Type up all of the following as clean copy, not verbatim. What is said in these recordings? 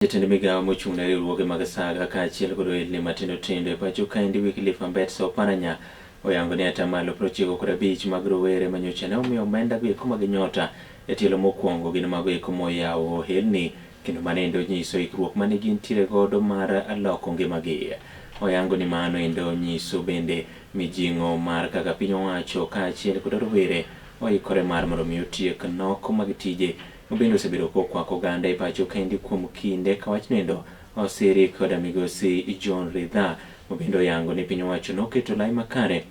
Jatend migawo mochung' ne riwruoge mag saga kaachiel kod ohelni matindo tindo e pacho kaendi Wycliffe Ambetsa Oparanya oyango ni atamalo 95 mag rowere manyocha ne omiyo omenda go eko mag nyota e tielo mokwongo gin mago eko moyawo ohelni kendo mano endo nyiso ikruok mane gintiere godo mar loko ngimagi. Oyango ni mano endo nyiso bende mijing'o mar kaka piny owacho kaachiel kod rowere oikore mar mondo mi otiek nok mag tije mabende osebedo kokwako oganda e pacho kaendi kuom kinde ka wachno endo osiri koda migosi John Ridha mabende oyango ni piny owacho noketo lai makare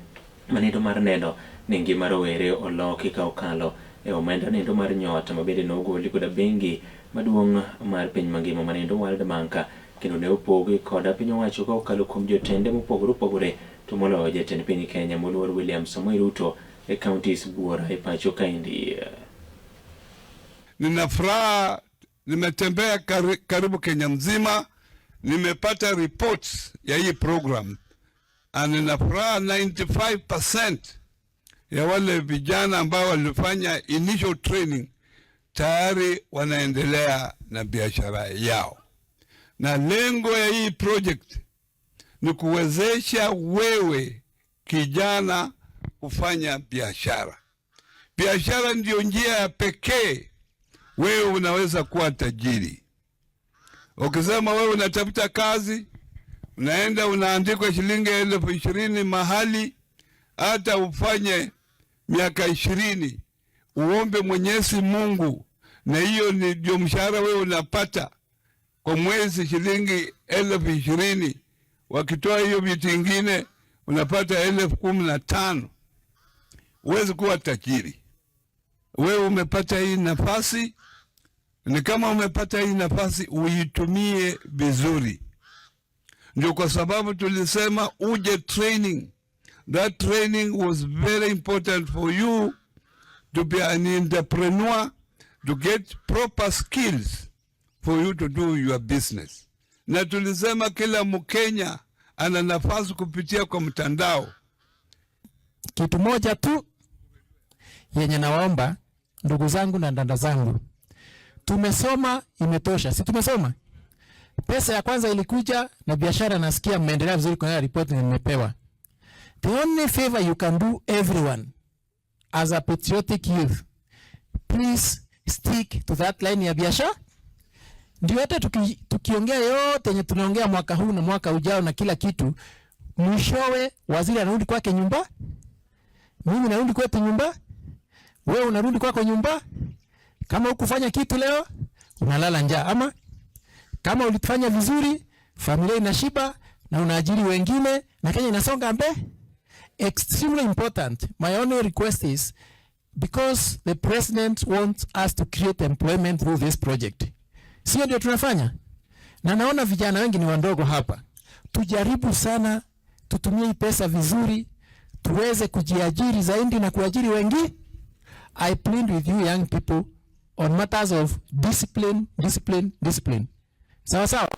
manendo mar neno ni ngima rowere oloki ka okalo e omenda nendo mar nyota mabende nogoli koda bengi maduong' mar piny mangima manendo World Bank kendo ne opogi koda piny owacho ka okalo kuom jotende mopogore opogore to moloyo jatend piny Kenya moluor William Samoei Ruto e counties buora e pacho kaendi. Nina furaha, nimetembea karibu Kenya mzima, nimepata reports ya hii program and nina furaha 95% ya wale vijana ambao walifanya initial training tayari wanaendelea na biashara yao, na lengo ya hii project ni kuwezesha wewe kijana kufanya biashara. Biashara ndiyo njia ya pekee wewe unaweza kuwa tajiri. Ukisema wewe unatafuta kazi, unaenda unaandikwa shilingi 20,000 mahali, hata ufanye miaka 20 uombe Mwenyezi Mungu, na hiyo ndio mshahara wewe unapata kwa mwezi, shilingi 20,000. Wakitoa hiyo vitu ingine unapata 15,000. Huwezi kuwa tajiri. Wewe umepata hii nafasi, ni kama umepata hii nafasi uitumie vizuri. Ndio kwa sababu tulisema uje training. That training was very important for you to be an entrepreneur, to get proper skills for you to do your business. Na tulisema kila Mkenya ana nafasi kupitia kwa mtandao. Kitu moja tu yenye nawaomba ndugu zangu na dada zangu, tumesoma imetosha, si tumesoma? Pesa ya kwanza ilikuja na biashara, nasikia mmeendelea vizuri kwa report nimepewa. The only favor you can do everyone as a patriotic youth, please stick to that line ya biashara. Ndio hata tukiongea yote yenye tunaongea mwaka huu na mwaka ujao na kila kitu, mwishowe waziri anarudi kwake nyumba, mimi narudi kwetu nyumba, wewe unarudi kwako nyumba. Kama hukufanya kitu leo unalala njaa, ama kama ulifanya vizuri familia inashiba na unaajiri wengine na Kenya inasonga mbele. Extremely important. My only request is because the president wants us to create employment through this project. Sio ndio tunafanya? Na naona vijana wengi ni wadogo hapa. Tujaribu sana tutumie hii pesa vizuri, tuweze kujiajiri zaidi na kuajiri wengi. I plead with you young people on matters of discipline, discipline, discipline. Sawa sawa.